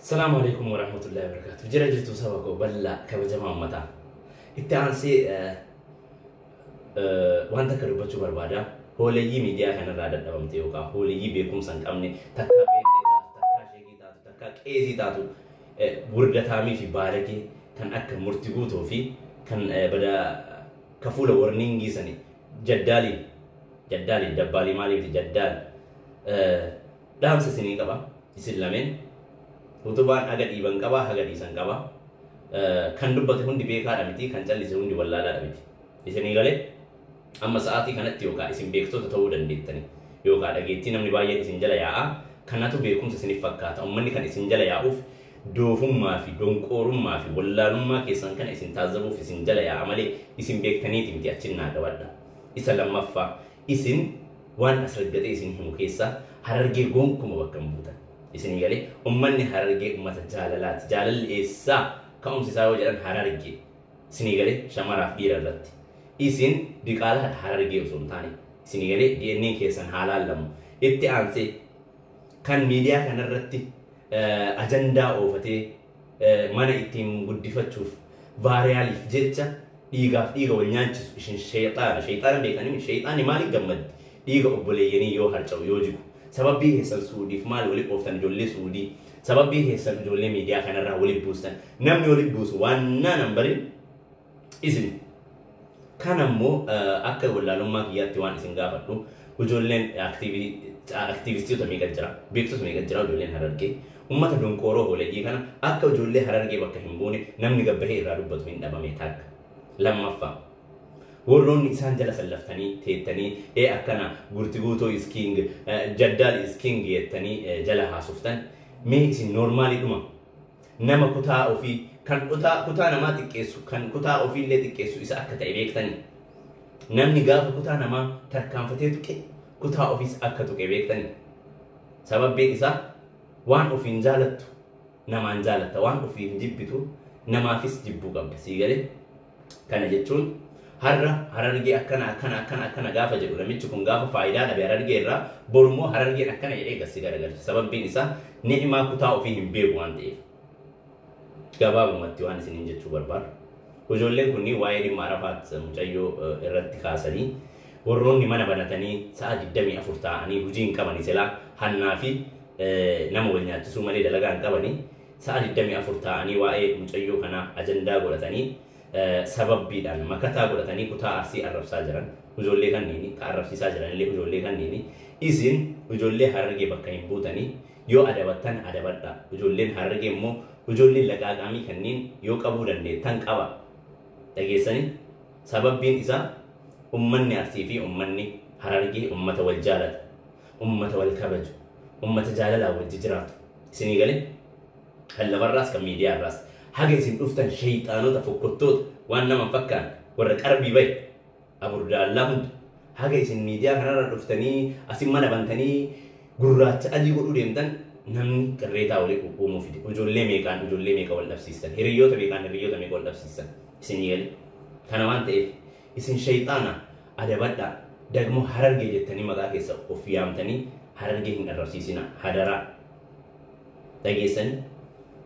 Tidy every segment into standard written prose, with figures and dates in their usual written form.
Salaamu alaikum warahmatullahi wabarakatuh. Jira jirtu saba koo bal'aa kabajamaa uummataa. Itti aansee waan takka dubbachuu barbaada. Hooleyyii miidiyaa kanarraa dadhabamte yookaan hooleyyii beekumsa hin qabne, takkaa beektee taatu, takkaa sheekii taatu, takkaa qeesii taatu, wurdataamii fi baalagee kan akka murti guutuu fi kan bada ka fuula warningii sani jaddaaliin jaddaaliin dabbaalii maaliif jaddaal dhaamsa isinii qaba. Isin lameen utubaan haga dhiiban qaba, haga dhiisan qaba. Kan dubbate hundi beekaadha miti, kan callise hundi wallaalaadha miti. Isinii galee amma sa'aatii kanatti yookaan isin beektota ta'uu dandeettani yookaan dhageettii namni baay'een isin jala yaa'a, kanatu beekumsa isiniif fakkaata. Uummanni kan isin jala yaa'uuf doofummaa fi donqoorummaa fi wallaalummaa keessan kana isin taazzabuuf isin jala yaa'a malee isin beektaniiti miti. Achiin naa qabadha. Isa lammaffaa, isin waan as raggatee isin himu keessaa Harargee gonkuma bakka hin buutan. Isinii galee, uummanni Harargee uummata jaalalaati. Jaalalli eessaa ka'umsi isaa yoo jedhan Harargee. Isinii galee, shamaraaf dhiira irratti. Isin diqaalaadha Harargee osoo hin taane. Isinii galee, DNA keessan haa laallamu. Itti aansee kan miidiyaa kanarratti ajandaa oofatee mana ittiin guddifachuuf viraliif jecha dhiigaaf dhiiga wal nyaachisu isin sheexaana. Sheexaana beekanii, sheexaanni maaliif gammaddi? Dhiiga obboleeyyanii yoo harca'u, yoo jigu. Sababii keessan Suudiif maal walitti ooftan? Ijoollee Suudii sababii keessan ijoollee miidiyaa kanarraa walitti buustan. Namni walitti buusu waan naan barin isin. Kan ammoo akka wallaalummaa kiyyaatti waan isin gaafadhu, ijoolleen aktiivistiota meeqa jira, beektota meeqa jira? Ijoolleen Harargee ummata donqooroo hooleyyii kana akka ijoollee Harargee bakka hin buune namni gabbahee irraa dubbatu hin dhabame takka. Lammaffaa, warroonni isaan jala sallaftanii teettanii ee akkana gurti guutoo is king, jaddaal is king jettanii jala haasoftan, mee isin normaliidhuma nama kutaa ofii kan kutaa namaa xiqqeessu, kan kutaa ofiillee xiqqeessu isa akka ta'e beektanii? Namni gaafa kutaa namaa tarkaanfatee tuqe kutaa ofiis akka tuqe beektanii? Sababbiin isaa waan ofiin jaalattu namaan jaalatta, waan ofiin jibbitu namaafis jibbuu qabda. Sii galee? Kana jechuun har'a Harargee akkana akkana akkana akkana gaafa jedhu namichi kun, gaafa faayidaa dhabe Harargee irraa, borummoo Harargeen akkana jedhee gassi garagalcha. Sababbiin isaa ni'imaa kutaa ofii hin beeku waan ta'eef. Gabaabumatti waan isiniin jechuu barbaadu, ijoolleen kunniin waa'ee dhimma Arafaat mucayyoo irratti kaasanii warroonni mana banatanii sa'a 24 taa'anii hojii hin qabanii, silaa hannaa fi nama wal nyaachisuu malee dalagaa hin qabanii, sa'a 24 taa'anii waa'ee mucayyoo kanaa ajandaa godhatanii, sababbiidhaan makataa godhatanii kutaa Arsii arrabsaa jiran. Ijoollee kanniini ka arrabsiisaa jiranillee ijoollee kanniini. Isin ijoollee Harargee bakka hin buutanii. Yoo adabattan adabadha. Ijoolleen Harargee immoo ijoolleen laqaaqaamii kanneen yoo qabuu dandeettan qaba. Dhageessanii? Sababbiin isaa ummanni Arsii fi ummanni Harargee ummata wal jaalatu, ummata wal kabaju, ummata jaalalaan wajji jiraatu. Isinii galee? Kan lafarraas kan miidiyaa irraas haga isin dhuftan shayxaanota fokkottoota waan nama hin fakkaanne warra qarbii bahe aburdaallaa hunda, haga isin miidiyaa kanarra dhuftanii asin mana bantanii gurraacha adii godhuu deemtan namni qirreetaa walii uumuu fide. Ijoollee meeqaan ijoollee meeqa wal dhabsiistan? Hiriyoota meeqaan hiriyoota meeqa wal dhabsiistan? Isinii galee? Kana waan ta'eef isin shayxaana, adabadhaa. Dagmoo Harargee jettanii maqaa keessa of yaamtanii Harargee hin arrabsiisina hadaraa. Dhageessanii?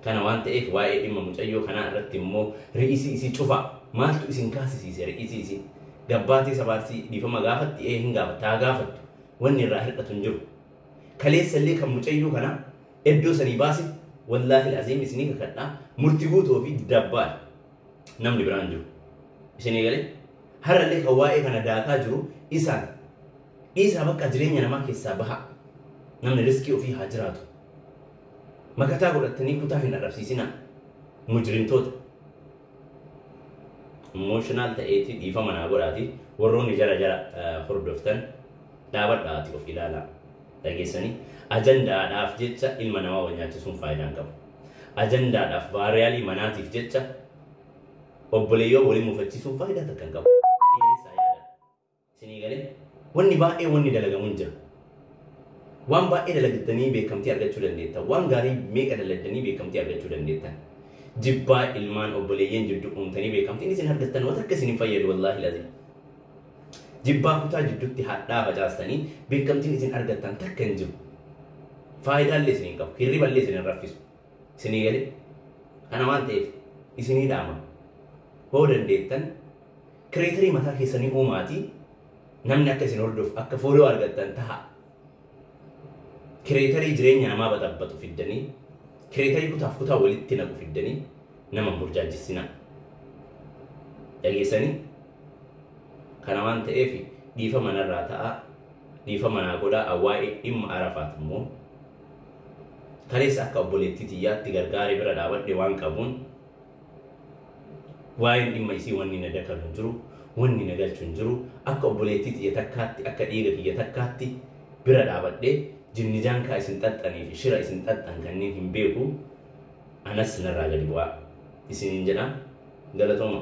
Kana waan ta'eef waa'ee dhimma mucayyoo kanaa irratti immoo ri'isii isii cufa. Maaltu isin kaasisiise ri'isii isii? Gabbaatee sabaarsii dhiifama gaafatti, ee hin gaafatta, haa gaafattu. Wanni irraa hir'atu hin jiru. Kaleessa illee kan mucayyoo kana iddoo sanii baase, wallaahi aziim isinii kakadhaa, murti guutuu fi dabbaal, namni biraan jiru. Isinii galee? Har'allee kan waa'ee kana daakaa jiru isaan. Dhiisaa, bakka jireenya namaa keessaa baha. Namni riskii ofii haa jiraatu. Makataa godhattanii kutaa hin arrabsiisinaa. Mujrimtoota. Emotional ta'eeti dhiifama naa godhaati. Warroonni jara jara hordoftan dhaabadhaati of ilaalaa. Dhageessanii? Ajandaadhaaf jecha ilma namaa wal nyaachisuun faayidaa hin qabu. Ajandaadhaaf viralii manaatiif jecha obboleeyyoo waliin mufachiisuun faayidaa takka hin qabu. Dheeressaa yaada. Isinii galee? Wanni baay'ee wanni dalagamu hin jira. Waan baay'ee dalagdanii beekamtii argachuu dandeettan. Waan gaarii meeqa dalagdanii beekamtii argachuu dandeettan. Jibbaa ilmaan obboleeyyan jidduu uumtanii beekamtiin isin argattan waan akka isin hin fayyadu, wallaahi lazim. Jibbaa kutaa jidduutti hadhaa facaastanii beekamtiin isin argattan takka hin jiru. Faayidaallee isin hin qabu. Hirriballee isin hin raffisu. Isinii galee kana waan ta'eef isinii dhaama. Hoo dandeettan creator mataa keessanii uumaatii namni akka isin hordofu, akka follow argattan taha. Creator jireenya namaa baxabbatu fiddanii, creator kutaaf kutaa walitti naqu fiddanii nama hin burjaajissinaa. Dhageessanii? Kana waan ta'eef dhiifama narraa ta'a, dhiifama naa godhaa. Waa'ee dhimma Arafaat immoo kaleessa akka obboleettii tiyyaatti gargaaree bira dhaabadhe. Waan qabuun waa'een dhimma isii wanni na dakalu hin jiru, wanni na galchu hin jiru. Akka obboleettii tiyya takkaatti, akka dhiiga kiyya takkaatti bira dhaabadhe. Jinni jaankaa isin xaxxanii fi shira isin xaxxan kanneen hin beeku. Anas narraa gadi bu'aa isiniin jedha. Galatooma.